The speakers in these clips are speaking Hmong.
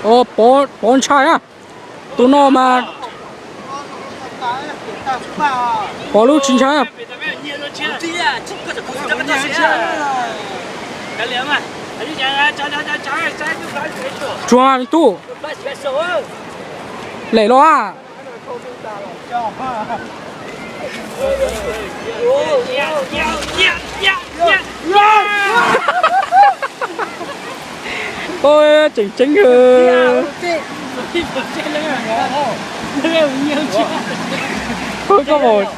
Pov, pov ntshai na. Tus no mas pov lub tsis ntshai. Tsuag tub. Lem los a. Oj, tseem ceeb. Koj mus.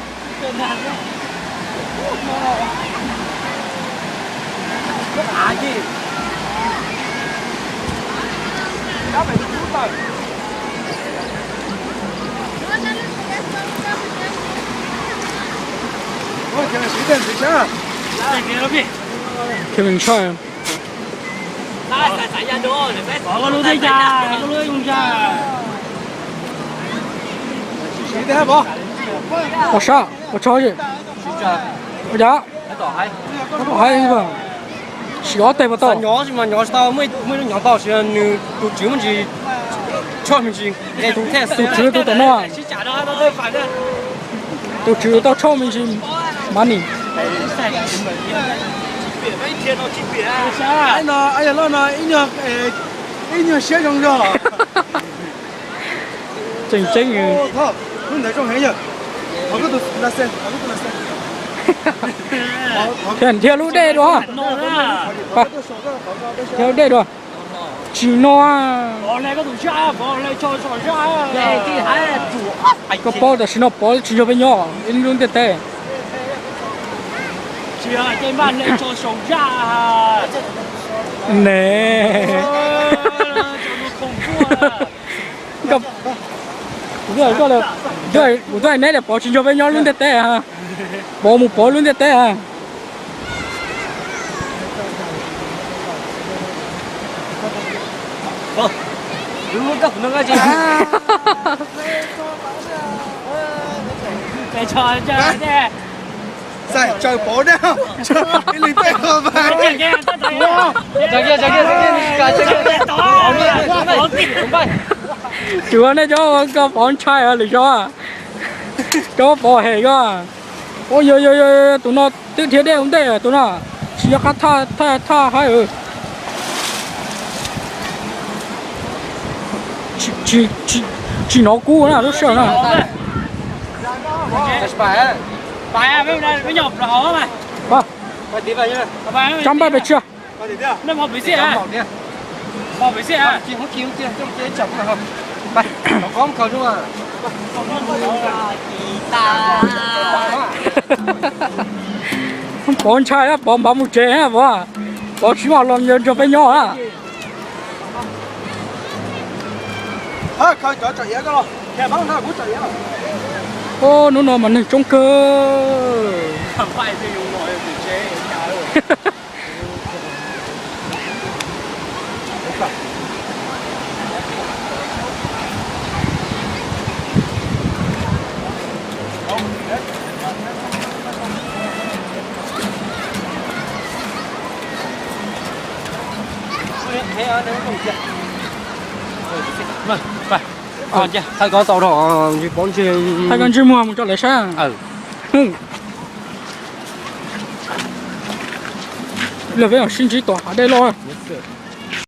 Kevin Choi. Ua sab, ua tshov, ua cas, tab tom hais, sim ob teg puas tau? Nyob tsis mas nyob tsis tau, muaj ib lub nyob tau, nws tus tswv muaj ntsis, tshoj me ntsis, tus tswv tus tom no. Tus tswv tau tshoj me ntsis mas nim. No ib nyuag siab zoo zog. Tseem ceeb. Thiaj thiab lub dej dua. Thiab lub dej dua. Tsis no. Koj paub tam sim no pov tsis nrog peb nyob ib lub ntiaj teb. Ne. Kuv twb hais neb tias pov tsis nrog peb nyob lub ntiaj teb. Pov mus pov lub ntiaj teb. Tsuav nej cov koj pov ntshai lwm zaus, cov pov hem koj. Ua yog yog yog tus no twb dhia dej ua ntej tus no, tsis yog qab thaj thaj haib. Tsis hnov kub na lub sij hawm no. Tsab npaj pes tsawg. Pov ntshai, pov npav mus tsev, pov, pov tsis mam los nrog peb nyob na. Hnub no mas neeg coob kawg. Thaij koj tau rau, thaij koj ntsej muag mus rau lawv saib. Lawv peb sib ntsib tom hav dej loj.